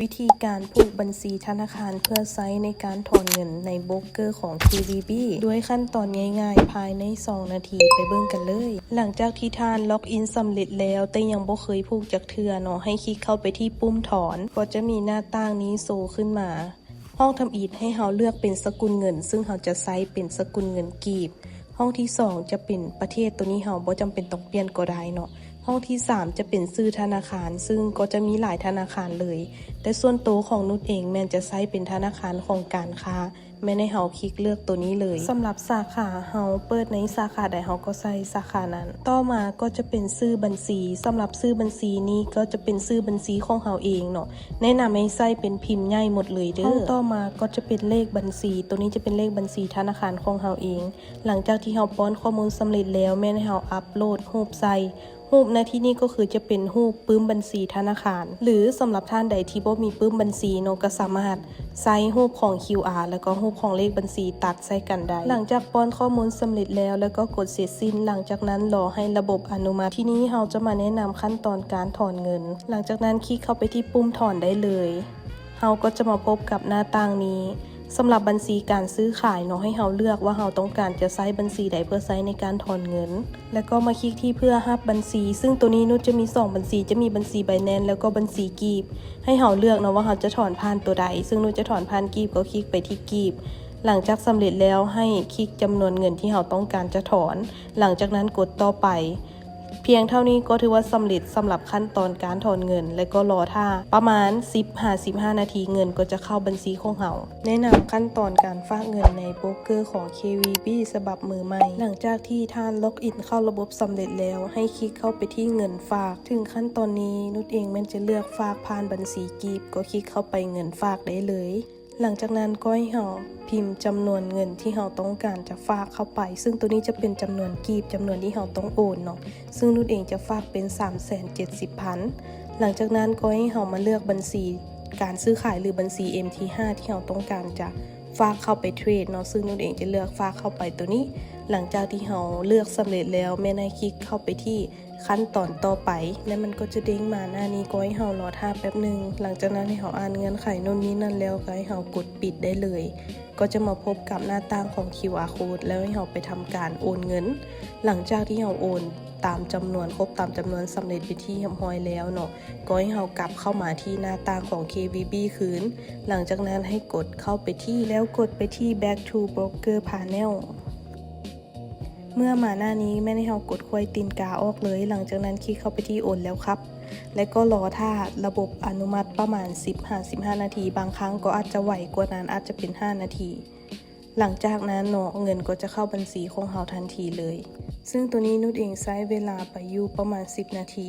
ວິທີການຜູກບັນຊີທະນາຄານເພື່ອໃຊ້ໃນການຖອນເງິນໃນໂບຣກເກີຂອງ ເຄວີບີ ດ້ວຍຂັ້ນຕອນງ່າຍໆ ພາຍໃນສອງນາທີ ໄປເບິ່ງກັນເລີຍ. ຫຼັງຈາກທີ່ທ່ານລັອກອິນສຳເລັດແລ້ວ ແຕ່ຍັງບໍ່ເຄີຍຜູກຈັກເທື່ອເນາະ, ໃຫ້ຄລິກເຂົ້າໄປທີ່ປຸ່ມຖອນ, ກໍຈະມີໜ້າຕ່າງນີ້ໂຊຂຶ້ນມາ. ຫ້ອງທຳອິດໃຫ້ເຮົາເລືອກເປັນສະກຸນເງິນ ຊຶ່ງເຮົາຈະໃຊ້ເປັນສະກຸນເງິນກີບ. ຫ້ອງທີສອງຈະເປັນປະເທດ, ໂຕນີ້ເຮົາບໍ່ຈຳເປັນຕ້ອງປ່ຽນກໍໄດ້ເນາະ. ຫ້ອງທີສາມຈະເປັນຊື່ທະນາຄານ, ຊຶ່ງກໍຈະມີຫຼາຍທະນາຄານເລີຍ, ແຕ່ສ່ວນໂຕຂອງນຸດເອງແມ່ນຈະໃຊ້ເປັນທະນາຄານຂອງການຄ້າ, ແມ່ນໃຫ້ເຮົາຄລິກເລືອກໂຕນີ້ເລີຍ. ສຳລັບສາຂາ, ເຮົາເປີດໃນສາຂາໃດເຮົາກໍໃສ່ສາຂານັ້ນ. ຕໍ່ມາກໍຈະເປັນຊື່ບັນຊີ, ສຳລັບຊື່ບັນຊີນີ້ກໍຈະເປັນຊື່ບັນຊີຂອງເຮົາເອງເນາະ, ແນະນຳໃຫ້ໃສ່ເປັນພິມໃຫຍ່ໝົດເລີຍເດີ້. ຫ້ອງຕໍ່ມາກໍຈະເປັນເລກບັນຊີ, ໂຕນີ້ຈະເປັນເລກບັນຊີທະນາຄານຂອງເຮົາເອງ. ຫຼັງຈາກທີ່ເຮົາປ້ອນຂໍ້ມູນສຳເລັດແລ້ວ, ແມ່ນໃຫ້ເຮົາອັບໂຫຼດຮູບໃສ່. ຮູບໃນທີ່ນີ້ກໍຄືຈະເປັນຮູບປຶ້ມບັນຊີທະນາຄານ, ຫຼື ສຳລັບທ່ານໃດທີ່ບໍ່ມີປຶ້ມບັນຊີເນາະ, ກໍສາມາດໃຊ້ຮູບຂອງຄິວອາ ແລ້ວກໍຮູບຂອງເລກບັນຊີຕັດໃສ່ກັນໄດ້. ຫຼັງຈາກປ້ອນຂໍ້ມູນສຳເລັດແລ້ວ, ແລ້ວກໍກົດເສັດສິ້ນ. ຫຼັງຈາກນັ້ນລໍໃຫ້ລະບົບອະນຸມັດ. ທີນີ້ເຮົາຈະມາແນະນຳຂັ້ນຕອນການຖອນເງິນ. ຫຼັງຈາກນັ້ນຄລິກເຂົ້າໄປທີ່ປຸ່ມຖອນໄດ້ເລີຍ. ເຮົາກໍຈະມາພົບກັບໜ້າຕ່າງນີ້. ສຳລັບບັນຊີການຊື້ຂາຍເນາະ, ໃຫ້ເຮົາເລືອກວ່າເຮົາຕ້ອງການຈະໃຊ້ບັນຊີໃດເພື່ອໃຊ້ໃນການຖອນເງິນ, ແລ້ວກໍມາຄລິກທີ່ເພື່ອຮັບບັນຊີ, ຊຶ່ງໂຕນີ້ນຸດຈະມີສອງບັນຊີ, ຈະມີບັນຊີໄບແນນ ແລ້ວກໍບັນຊີກີບ, ໃຫ້ເຮົາເລືອກເນາະວ່າເຮົາຈະຖອນຜ່ານໂຕໃດ, ຊຶ່ງນຸດຈະຖອນຜ່ານກີບ, ກໍຄລິກໄປທີ່ກີບ. ຫຼັງຈາກສຳເລັດແລ້ວ, ໃຫ້ຄລິກຈຳນວນເງິນທີ່ເຮົາຕ້ອງການຈະຖອນ, ຫຼັງຈາກນັ້ນກົດຕໍ່ໄປ. ພຽງເທົ່ານີ້ກໍຖືວ່າສຳເລັດສຳລັບຂັ້ນຕອນການຖອນເງິນ ແລະກໍລໍຖ້າປະມານສິບຫາສິບຫ້ານາທີ ເງິນກໍຈະເຂົ້າບັນຊີຂອງເຮົາ. ແນະນຳຂັ້ນຕອນການຝາກເງິນໃນໂບຣກເກີຂອງ ເຄວີບີ ສະບັບມືໃໝ່. ຫຼັງຈາກທີ່ທ່ານລັອກອິນເຂົ້າລະບົບສຳເລັດແລ້ວ, ໃຫ້ຄລິກເຂົ້າໄປທີ່ເງິນຝາກ. ເຖິງຂັ້ນຕອນນີ້, ນຸດເອງແມ່ນຈະເລືອກຝາກຜ່ານບັນຊີກີບ, ກໍຄລິກເຂົ້າໄປເງິນຝາກໄດ້ເລີຍ. ຫຼັງຈາກນັ້ນກໍໃຫ້ເຮົາພິມຈຳນວນເງິນທີ່ເຮົາຕ້ອງການຈະຝາກເຂົ້າໄປ, ຊຶ່ງໂຕນີ້ຈະເປັນຈຳນວນກີບ, ຈຳນວນທີ່ເຮົາຕ້ອງໂອນເນາະ, ຊຶ່ງນຸດເອງຈະຝາກເປັນສາມແສນເຈັດສິບພັນ. ຫຼັງຈາກນັ້ນກໍໃຫ້ເຮົາມາເລືອກບັນຊີການຊື້ຂາຍ ຫຼື ບັນຊີ ເອັມ ທີ ຫ້າ ທີ່ເຮົາຕ້ອງການຈະຝາກເຂົ້າໄປເທຣດເນາະ, ຊຶ່ງນຸດເອງຈະເລືອກຝາກເຂົ້າໄປໂຕນີ້. ຫຼັງຈາກທີ່ເຮົາເລືອກສຳເລັດແລ້ວ, ແມ່ນໃຫ້ຄລິກເຂົ້າໄປທີ່ ຂັ້ນຕອນຕໍ່ໄປ ແລະ ມັນກໍຈະເດ້ງມາໜ້ານີ້, ກໍໃຫ້ເຮົາລໍຖ້າແປັບໜຶ່ງ. ຫຼັງຈາກນັ້ນໃຫ້ເຮົາອ່ານເງື່ອນໄຂໂນ່ນນີ້ນັ້ນແລ້ວ, ກໍໃຫ້ເຮົາກົດປິດໄດ້ເລີຍ. ກໍຈະມາພົບກັບໜ້າຕ່າງຂອງ ຄິວອາ ໂຄດ ແລ້ວໃຫ້ເຮົາໄປທຳການໂອນເງິນ. ຫຼັງຈາກທີ່ເຮົາໂອນຕາມຈຳນວນ, ຄົບຕາມຈຳນວນສຳເລັດເປັນທີ່ຮຽບຮ້ອຍແລ້ວເນາະ, ກໍໃຫ້ເຮົາກັບເຂົ້າມາທີ່ໜ້າຕ່າງຂອງ ເຄວີບີ ຄືນ. ຫຼັງຈາກນັ້ນໃຫ້ກົດເຂົ້າໄປທີ່, ແລ້ວກົດໄປທີ່ Back to Broker Panel. ເມື່ອມາໜ້ານີ້ແມ່ນໃຫ້ເຮົາກົດຂວ້າຍຕີນກາອອກເລີຍ, ຫຼັງຈາກນັ້ນຄລິກເຂົ້າໄປທີ່ໂອນແລ້ວຄັບ ແລະ ກໍລໍຖ້າລະບົບອະນຸມັດປະມານສິບຫາສິບຫ້ານາທີ, ບາງຄັ້ງກໍອາດຈະໄວກວ່ານັ້ນ, ອາດຈະເປັນຫ້ານາທີ. ຫຼັງຈາກນັ້ນເນາະ, ເງິນກໍຈະເຂົ້າບັນຊີຂອງເຮົາທັນທີເລີຍ. ຊຶ່ງໂຕນີ້ນຸດເອງໃຊ້ເວລາໄປຢູ່ປະມານສິບນາທີ.